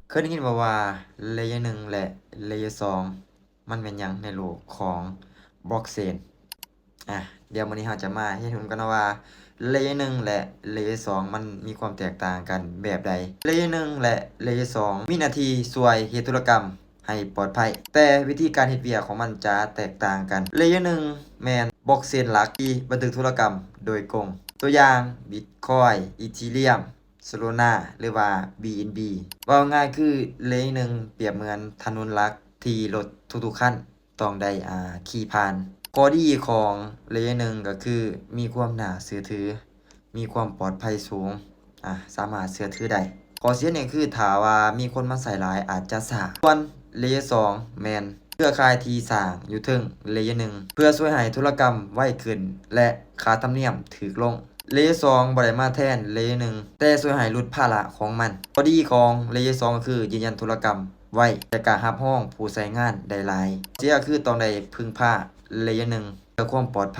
ເຄີຍໄດ້ຍິນບໍ່ວ່າ Layer ໜຶ່ງ ແລະ Layer ສອງ ມັນແມ່ນຫຍັງໃນໂລກຂອງ Blockchain? ອ່ະ ດຽວມື້ນີ້ເຮົາຈະມາຮຽນຮູ້ນຳກັນເນາະວ່າ Layer ໜຶ່ງ ແລະ Layer ສອງ ມັນມີຄວາມແຕກຕ່າງກັນແບບໃດ. Layer ໜຶ່ງ ແລະ Layer ສອງ ມີໜ້າທີ່ຊ່ວຍເຮັດທຸລະກຳໃຫ້ປອດໄພ, ແຕ່ວິທີການເຮັດວຽກຂອງມັນຈະແຕກຕ່າງກັນ. Layer ໜຶ່ງ ແມ່ນ Blockchain ຫຼັກທີ່ບັນທຶກທຸລະກຳໂດຍກົງ, ຕົວຢ່າງ Bitcoin, Ethereum, Solana ຫຼືວ່າ BNB. ເວົ້າງ່າຍໆຄື Layer ໜຶ່ງ ປຽບເໝືອນຖະໜົນຫຼັກທີ່ລົດທຸກໆຄັນຕ້ອງໄດ້ ອ່າ ຂີ່ຜ່ານ. ຂໍ້ດີຂອງ Layer ໜຶ່ງ ກໍຄືມີຄວາມໜ້າເຊື່ອຖື, ມີຄວາມປອດໄພສູງ, ອ່າ ສາມາດເຊື່ອຖືໄດ້. ຂໍ້ເສຍນີ້ຄືຖ້າວ່າມີຄົນມາໃຊ້ຫຼາຍອາດຈະຊ້າ. ສ່ວນ Layer ສອງ ແມ່ນເຄືອຂ່າຍທີ່ສ້າງຢູ່ເທິງ Layer ໜຶ່ງ ເພື່ອຊ່ວຍໃຫ້ທຸລະກຳໄວຂຶ້ນ ແລະ ຄ່າທຳນຽມຖືກລົງ. Layer ສອງ ບໍ່ໄດ້ມາແທນ Layer ໜຶ່ງ ແຕ່ຊ່ວຍໃຫ້ຫຼຸດພາລະຂອງມັນ. ຂໍ້ດີຂອງ Layer ສອງ ກໍຄືຢືນຢັນທຸລະກຳໄວ ແລະ ກະຮັບຮອງຜູ້ໃຊ້ງານໄດ້ຫຼາຍ. ເສຍກໍຄືຕ້ອງໄດ້ເພິ່ງພາ Layer ໜຶ່ງ ເພື່ອຄວາມປອດໄພ.